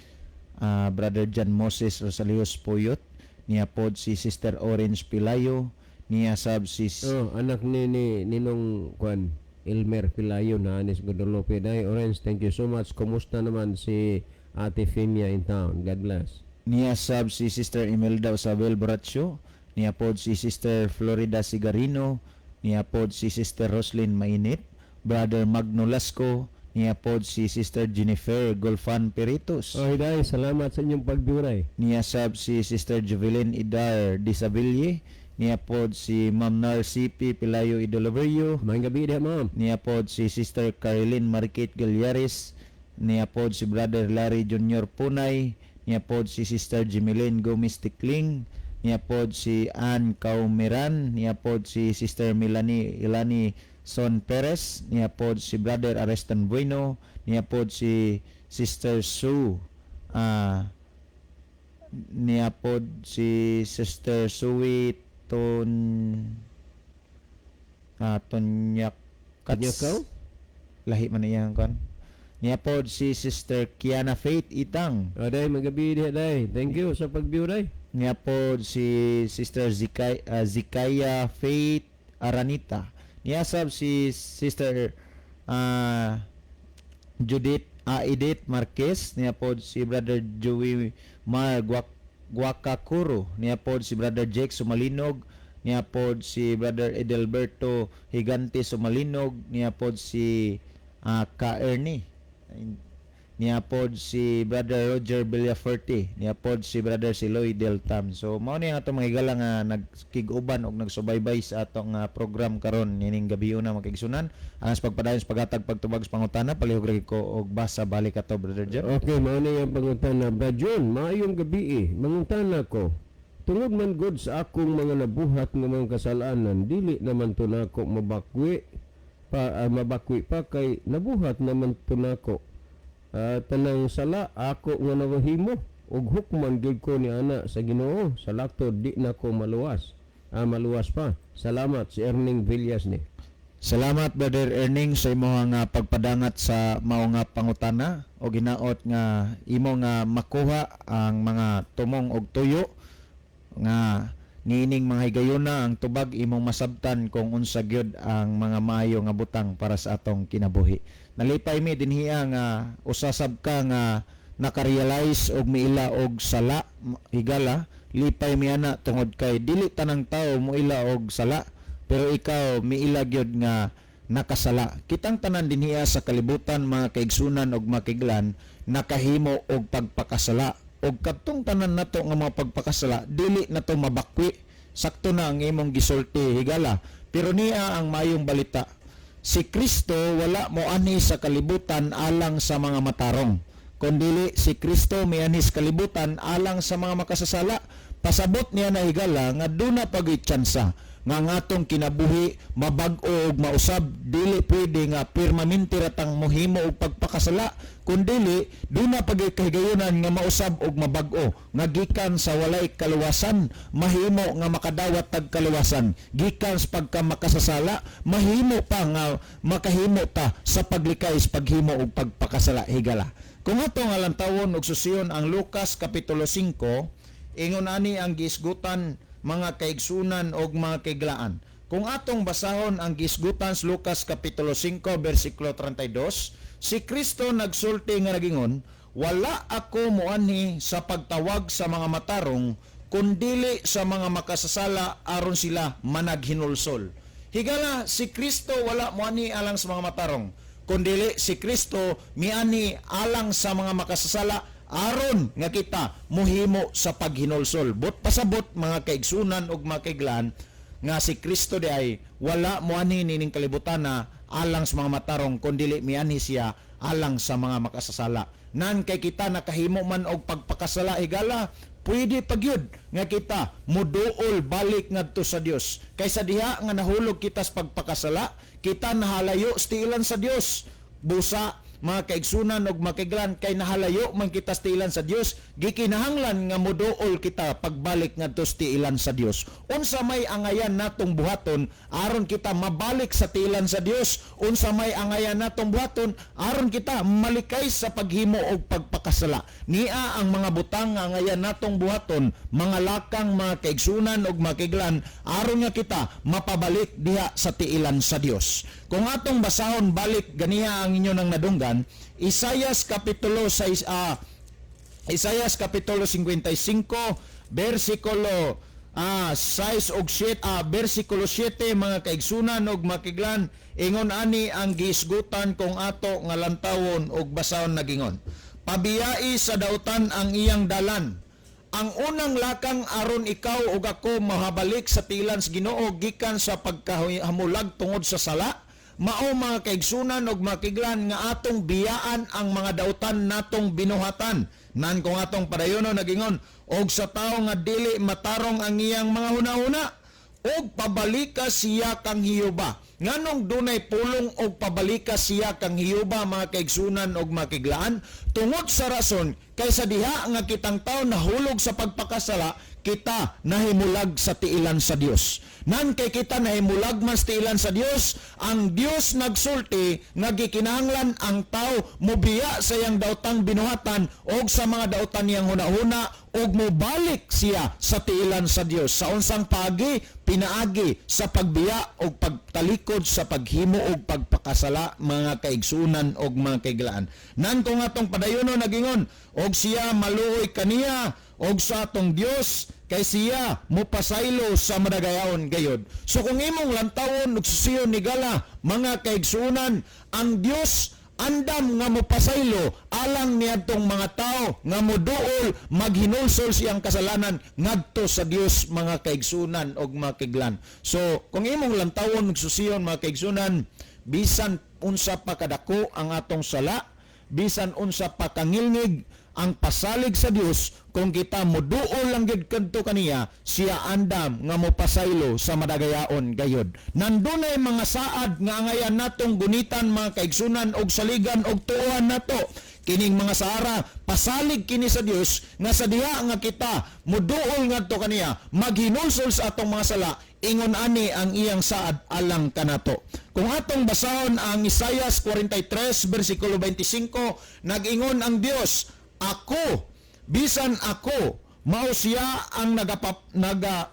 Brother John Moses Rosalios Poyot, niya pod si Sister Orange Pilayo, niya sab si Oh, anak ni Ninong kuan Elmer Pilayo na anis Guadalupe. Day Orange, thank you so much. Kumusta naman si Ate Femia in town? God bless. Niya sab si Sister Imelda Isabel Borracho, niya pod si Sister Florida Sigarino, niya pod si Sister Roslyn Mainit, Brother Magno Lasco, niya pod si Sister Jennifer Golfan Peritos. Oh, Hiday, salamat sa inyong pagbiuray. Niya sab si Sister Juvelin Idar Disabille, niya pod si Ma'am Narcy P. Pilayo Idoloverio, Maayong gabi diha, ma'am. Niya pod si Sister Caroline Marquit Giliares, niya pod si Brother Larry Jr. Punay, niya pod si Sister Jimeline Gomez Tikling, niya pod si Ann Kaumiran, niya pod si Sister Melanie Ilani Son Perez, niya pod si Brother Arestan Bueno, niya pod si Sister Sue niya pod si Sister Sui Ton Tonyak. Tonyakaw? Lahi man iyang kon. Niya pod si Sister Kiana Faith Itang. Oh, day, maayong gabi diha, day. Thank you sa pagbiuray. Niya pod si Sister Zikaya Faith Aranita. Niya sab si Sister Judith Edith Marquez, niya pod si Brother Joey Mar Guacacuro, niya pod si Brother Jake Sumalinog, niya pod si Brother Edelberto Higante Sumalinog, niya pod si Ka Ernie, niya pod si Brother Roger Villaferte, niya pod si Brother Siloy Del Tam. So mao ni ang atong mga higala nga nagkig-uban og nagsubaybay sa atong program karon nining gabi una, mga kaigsunan. Alang sa pagpadayon sa paghatag pagtubag sa pangutana, palihog ra ko og basa balik ato, Brother Jeff. Okay, mao ni ang pangutana. Brad John, maayong gabi eh. Mangutana ko. Tungod man god sa akong mga nabuhat nga mga kasalanan, dili naman to nako mabakwi pa kay nabuhat naman to nako. Tanang sala ako nga nahimo ug hukman gyud ko ni ana sa Ginoo sa laktod di na ko maluwas. Maluwas pa. Salamat. Si Erning Villas ni. Salamat, Brother Erning, sa imong nga pagpadangat sa mao nga pangutana o ginaot nga imo nga makuha ang mga tumong og tuyo nga niining mga higayuna ang tubag imong masabtan kung unsa gyud ang mga maayo nga butang para sa atong kinabuhi. Nalipay mi dinhiya nga usa sab ka nga nakarealize og miila og sala, higala. Lipay mi ana tungod kay dili tanang tawo moila og sala, pero ikaw miila gyud nga nakasala. Kitang tanan dinhiya sa kalibutan, mga kaigsunan og makiglan, nakahimo og pagpakasala. Og kadtong tanan nato nga mga pagpakasala, dili nato mabakwi. Sakto na ang imong gisulti, higala. Pero niya ang mayong balita. Si Kristo wala moanhi sa kalibutan alang sa mga matarong, kundili si Kristo mianhi sa kalibutan alang sa mga makasasala. Pasabot niya na, higala, nga duna pa'y tsansa nga ang atong kinabuhi mabag-o og mausab. Dili pwede nga permanente ratang mohimo og pagpakasala, kundili duna pa'y kahigayunan nga mausab og mabag-o, nga gikan sa walay kaluwasan mahimo nga makadawat tag kaluwasan, gikan sa pagka makasasala mahimo pa nga makahimo ta sa paglikay sa paghimo og pagpakasala, higala. Kung ato nga lantawon og susiyon ang Lucas kapitulo 5, ingon ani ang gisgutan, mga kaigsunan og mga kaiglaan. Kung atong basahon ang gisgutan sa Lucas kapitulo 5 bersikulo 32, si Kristo nagsulti nga nagingon, "Wala ako moanhi sa pagtawag sa mga matarong, kundili sa mga makasasala aron sila managhinulsol." Higala, si Kristo wala moanhi alang sa mga matarong, kundili si Kristo mianhi alang sa mga makasasala aron nga kita muhimo sa paghinulsol. But pasabot, mga kaigsunan ug mga kaiglaan, nga si Kristo di ay wala moanhi nining kalibutan na alang sa mga matarong, kundili mianhi siya alang sa mga makasasala. Nan kay kita nakahimo man og pagpakasala, higala, pwede pagyud nga kita muduol balik ngadto sa Dios. Kaysa diha nga nahulog kita sa pagpakasala, kita nahalayo sa tiilan sa Dios. Busa, mga kaigsunan og makiglan, kay nahalayo man kita sa tiilan sa Dios, gikinahanglan nga muduol kita pagbalik ngadto sa tiilan sa Dios. Unsa may angayan natong buhaton aron kita mabalik sa tiilan sa Dios? Unsa may angayan natong buhaton aron kita malikay sa paghimo og pagpakasala? Nia ang mga butang nga angayan natong buhaton, mga lakang, mga kaigsunan og makiglan, aron nga kita mapabalik diha sa tiilan sa Dios. Kung atong basahon balik ganiha ang inyo nang nadunggan, Isayas kapitulo 6, Isayas kapitulo 55 bersikulo 6 og 7, bersikulo 7, mga kaigsunan og makiglan, ingon ani ang giisgutan kung ato nga lantawon og basahon nagingon. "Pabiyai sa dautan ang iyang dalan." Ang unang lakang aron ikaw ug ako mahabalik sa tilan sa Ginoo gikan sa pagkahamulag tungod sa sala, mao, mga kaigsunan ug makiglan, nga atong biyaan ang mga dautan natong binuhatan. Nan kung atong padayono nagingon, "Og sa tawo nga dili matarong ang iyang mga hunahuna, og pabalika siya kang Hiuba." Nganong dunay pulong "og pabalika siya kang Hiuba", mga kaigsunan og makiglaan? Tungod sa rason kay sa diha nga kitang tao nahulog sa pagpakasala, kita nahimulag sa tiilan sa Dios. Nan kay kita nahimulag man sa tiilan sa Dios, ang Dios nagsulti nga gikinahanglan ang tao mobiya sa iyang daotang binuhatan og sa mga dautan niyang hunahuna og mobalik siya sa tiilan sa Dios. Sa unsang paagi? Pinaagi sa pagbiya og pagtalikod sa paghimo og pagpakasala, mga kaigsunan og mga kaiglaan. Nan kung atong padayono nagingon, "Og siya maluoy kaniya og sa atong Dios, kay siya mopasaylo sa madagayaon gayod." So kung imong lantawon ug susiyon, higala, mga kaigsunan, ang Dios andam nga mopasaylo alang niadtong mga tao nga moduol maghinulsol siyang kasalanan ngadto sa Dios, mga kaigsunan og mga kaiglan. So kung imong lantawon ug susiyon, mga kaigsunan, bisan unsa pa kadako ang atong sala, bisan unsa pa kangilngig ang pasalig sa Dios, kung kita moduol lang gyud kadto kaniya, siya andam nga mopasaylo sa madagayaon gayod. Nandunay mga saad nga angayan natong gunitan, mga kaigsunan, og saligan og tuohan nato. Kining mga saara, pasalig kini sa Dios nga sa diha nga kita moduol ngadto kaniya, maghinulsol sa atong mga sala, Ingon ani ang iyang saad alang kanato. Kung atong basahon ang Isaias 43 versikulo 25, nag-ingon ang Dios, "Ako, bisan ako, mao siya ang nagapa, naga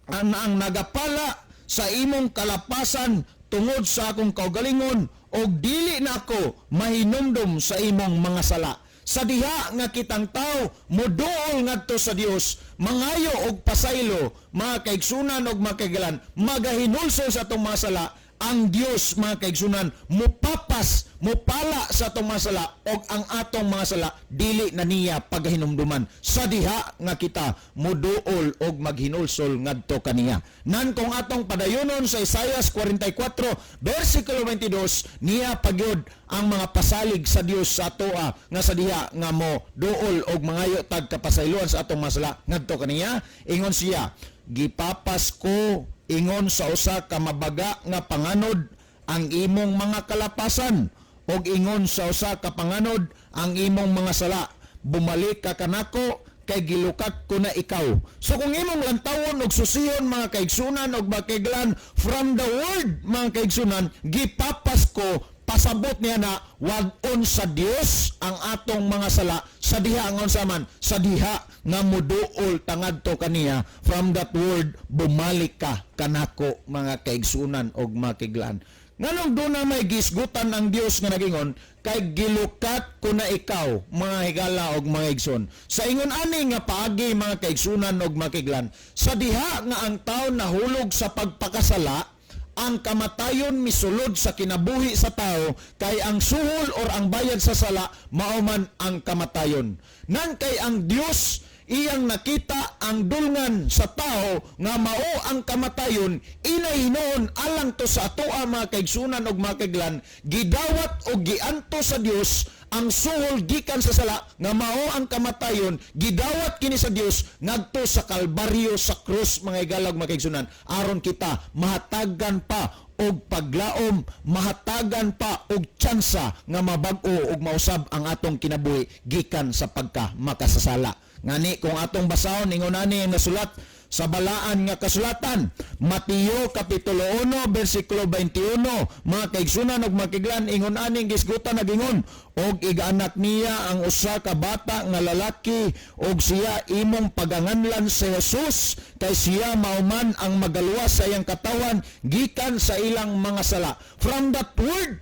ang nagapala sa imong kalapasan tungod sa akong kaugalingon, og dili na ako mahinumdum sa imong mga sala." Sa diha nga kitang tao moduol ngadto sa Dios, mangayo og pasaylo, mga kaigsunan og mga kaigalan, magahinulsol sa atong mga sala, ang Dios, mga kaigsunan, mupapas, mupala sa atong mga sala, og ang atong mga sala dili na niya pagahinumduman, sa diha nga kita muduol og maghinulsol ngadto kaniya. Nan kung atong padayonon sa Isaias 44 versikulo 22, niya pagyud ang mga pasalig sa Dios sa atoa nga sa diha nga mo duol og mangayo tag kapasayloan sa atong mga sala ngadto kaniya, ingon siya, "Gipapas ko ingon sa usa ka mabaga nga panganod ang imong mga kalapasan, og ingon sa usa ka panganod ang imong mga sala. Bumalik ka kanako kay gilukat ko na ikaw." So kung imong lantawon og susiyon, mga kaigsunan og mga kaiglan, from the word, mga kaigsunan, "gipapas ko," pasabot niya na wag-on sa Dios ang atong mga sala sa diha ang unsa man, sa diha nga muduol tangadto kaniya. From that word, "Bumalik ka kanako," mga kaigsunan og mga kaiglan. Nganong doon na may gisgutan ang Dios nga nagingon kay "Gilukat ko na ikaw," mga higala og mga igsoon? Sa ingon ani nga paagi, mga kaigsunan og mga kaiglan, sa diha nga ang tao nahulog sa pagpakasala, ang kamatayon misulod sa kinabuhi sa tao, kay ang suhol or ang bayad sa sala mao man ang kamatayon. Nan kay ang Dios iyang nakita ang dulngan sa tao nga mao ang kamatayon, inay hinuon alang to sa atoa, mga kaigsunan og mga kaiglan, gidawat og gianto sa Dios ang suhol gikan sa sala nga mao ang kamatayon. Gidawat kini sa Dios ngadto sa Kalbaryo, sa krus, mga higalag, mga kaigsunan, aron kita mahatagan pa og paglaom, mahatagan pa og tsansa nga mabag-o og mausab ang atong kinabuhi gikan sa pagka makasasala. Ngani kung atong basahon, ingon ani ang nasulat sa balaan nga kasulatan, Mateo kapitulo 1 bersikulo 21, mga kaigsunan ug mga kaiglan, ingon ani ang gisgutan, nagingon, "Og igaanak niya ang usa ka bata nga lalaki, og siya imong paganganlan sa Jesus, kay siya mao man ang magaluwas sa iyang katawan gikan sa ilang mga sala." From that word,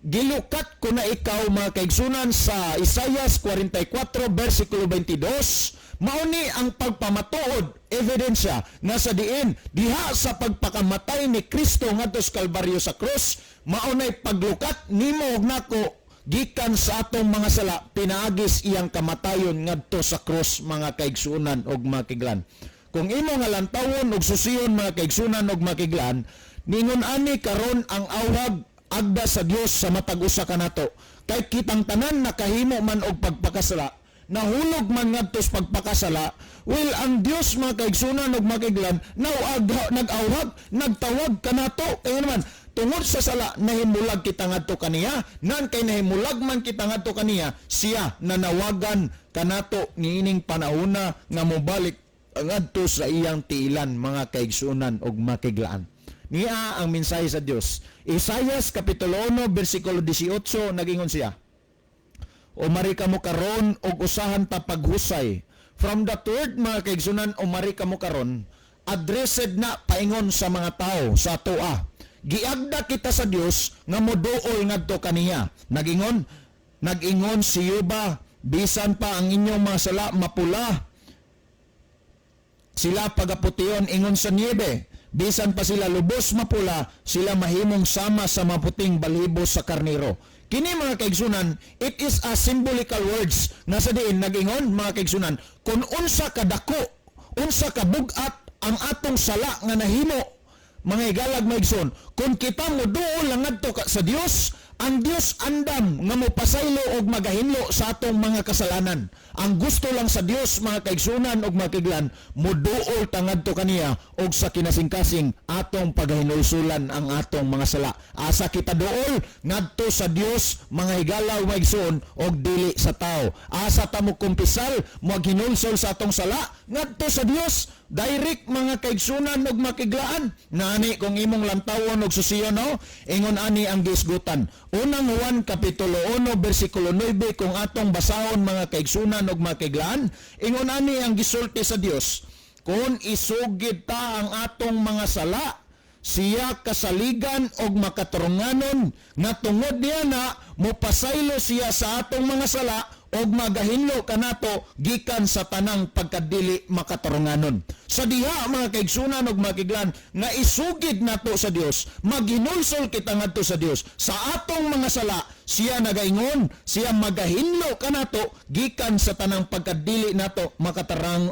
"Gilukat ko na ikaw," mga kaigsunan, sa Isaias 44 versikulo 22, mao ni ang pagpamatuod, ebidensya nga sa diin diha sa pagpakamatay ni Kristo ngadto sa Kalbaryo, sa krus, mao nay paglukat nimo ug nako gikan sa atong mga sala pinaagis iyang kamatayon ngadto sa krus, mga kaigsunan ug mga kaiglan. Kung imo nga lantawon ug susiyon, mga kaigsunan ug mga kaiglan, ningon ani karon ang awhag agda sa Dios sa matag usa kanato, kay kitang tanan nakahimo man og pagpakasala, nahulog man ngadto sa pagpakasala. Well, ang Dios, mga kaigsunan ug mga kaiglan, nag-awhag, nagtawag kanato, kaya naman tungod sa sala nahimulag kita ngadto kaniya. Nan kay nahimulag man kita ngadto kaniya, siya nanawagan kanato niining panahona nga mobalik ngadto sa iyang tiilan, mga kaigsunan ug mga kaiglaan. Niya ang mensahe sa Dios. Isaias kapitulo 1 bersikulo 18, nagingon siya, "Umari kamo karon og usahan ta paghusay." From that word, mga kaigsunan, "Umari kamo karon," addressed na paingon sa mga tao sa atoa. Giagda kita sa Dios nga moduol ngadto kaniya. Nagingon si Yuba, "Bisan pa ang inyong mga sala mapula, sila pagapution ingon sa niebe. Bisan pa sila lubos mapula, sila mahimong sama sa maputing balhibo sa karnero." Kini, mga kaigsunan, it is a symbolical words nga sa diin nagingon, mga kaigsunan, kung unsa kadako, unsa kabugat ang atong sala nga nahimo, mga higalag, mga igsoon, kung kita moduol lang ngadto sa Dios, Ang Dios andam nga mopasaylo og magahinlo sa atong mga kasalanan. Ang gusto lang sa Dios, mga kaigsunan og mga kaiglan, moduol ta ngadto kaniya og sa kinasingkasing atong pagahinulsulan ang atong mga sala. Asa kita duol? Ngadto sa Dios, mga higala ug mga igsoon, og dili sa tao. Asa ta mo kumpisal, maghinulsol sa atong sala? Ngadto sa Dios. Direct, mga kaigsunan ug makiglaan. Nani kung imong lantawon og susiyon, no, ingon ani ang gisgutan. Unang Juan kapitulo 1 bersikulo 9, kung atong basahon, mga kaigsunan ug makiglaan, ingon ani ang gisulti sa Dios: "Kung isugid ta ang atong mga sala, siya kasaligan og makaturunganon nga tungod niya na mopasaylo siya sa atong mga sala og magahinlo kanato gikan sa tanang pagkadili makaturunganon." Sa diha, mga kaigsunan ug makiglan, nga isugid nato sa Dios, maghinulsol kita ngadto sa Dios sa atong mga sala, siya nagaingon, siya magahinlo kanato gikan sa tanang pagkadili nato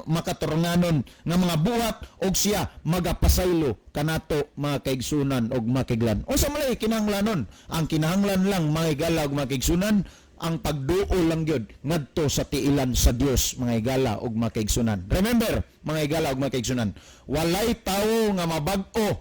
makaturunganon nga mga buhat og siya magapasaylo kanato, mga kaigsunan ug makiglan. Unsa man lay kinahanglanon? Ang kinahanglan lang, mga higala ug mga kaigsunan, ang pagduol lang gyud ngadto sa tiilan sa Dios, mga higala ug mga kaigsunan. Remember, mga higala ug mga kaigsunan, walay tawo nga mabag-o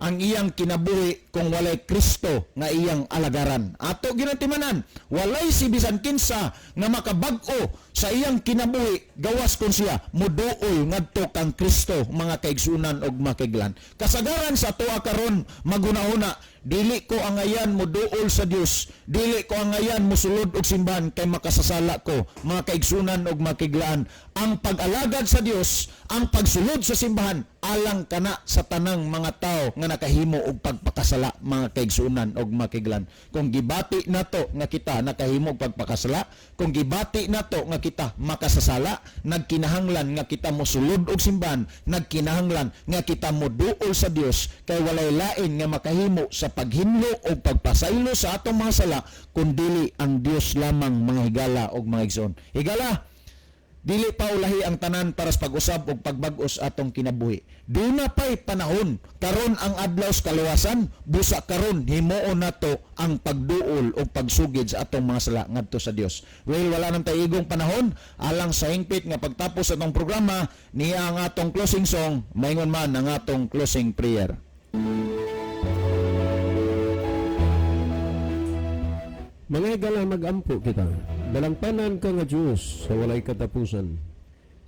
ang iyang kinabuhi kung walay Kristo nga iyang alagaran. Ato ginatimanan, walay si bisan kinsa nga makabag-o sa iyang kinabuhi gawas kung siya muduol ngadto kang Kristo, mga kaigsunan ug makiglan. Kasagaran sa tuwa karon maghuna-huna, "Dili ko angayan muduol sa Dios, dili ko angayan musulod og simbahan kay makasasala ko." Mga kaigsunan ug makiglaan, ang pag-alagad sa Dios, ang pagsulod sa simbahan, alang kana sa tanang mga tao nga nakahimo og pagpakasala, mga kaigsunan og makiglan. Kung gibati nato nga kita nakahimo og pagpakasala, kung gibati nato nga kita makasasala, nagkinahanglan nga kita mosulod og simbahan, nagkinahanglan nga kita moduol sa Dios kay walay lain nga makahimo sa paghinlo o pagpasaylo sa atong mga sala kundili ang Dios lamang, mga higala og mga igsoon. Higala, dili pa ulahi ang tanan para sa pag-usab og pagbag-os atong kinabuhi. Duna pa'y panahon. Karon ang adlaw sa kaluwasan, busa karon himuon nato ang pagduol o pagsugid sa atong mga sala ngadto sa Dios. Well, wala nang tay igong panahon alang sa hingpit nga pagtapos sa atong programa. Niya ang atong closing song, maingon man ang atong closing prayer. Mga higala, magampo kita. Dalangpanan ka nga Diyos sa walay katapusan.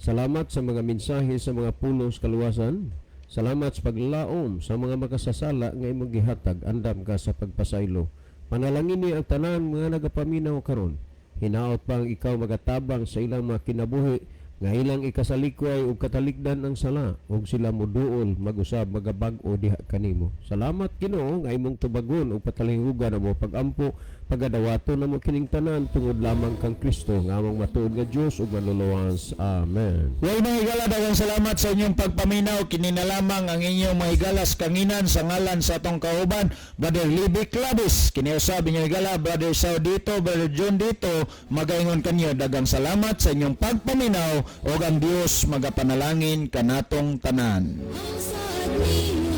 Salamat sa mga mensahe sa mga pulos kaluwasan. Salamat sa paglaom sa mga makasasala nga imong gihatag andam ka sa pagpasaylo. Panalangin ni ang tanan mga nagapaminaw karon. Hinaot pang ikaw magatabang sa ilang mga kinabuhi nga ilang ikasalikway ug katalikdan ang sala ug sila moduol, mag-usab, magabag-o diha kanimo. Salamat, Ginoo, nga imong tubagon ug patalihugan amo pagampo. Pagadawaton namo kining tanan tungod lamang kang Kristo nga among matuod nga Dios ug manluluwas. Amen. Well, mga higala, daghang salamat sa inyong pagpaminaw. Kini na lamang ang inyong mga higalas kanginan sa ngalan sa atong kauban, Brother Libby Clavis. Kini usab inyong higala, Brother Sao dito, Brother John dito, magaingon kanyo, daghang salamat sa inyong pagpaminaw o ang Dios magapanalangin kanatong tanan. Ang saad niya.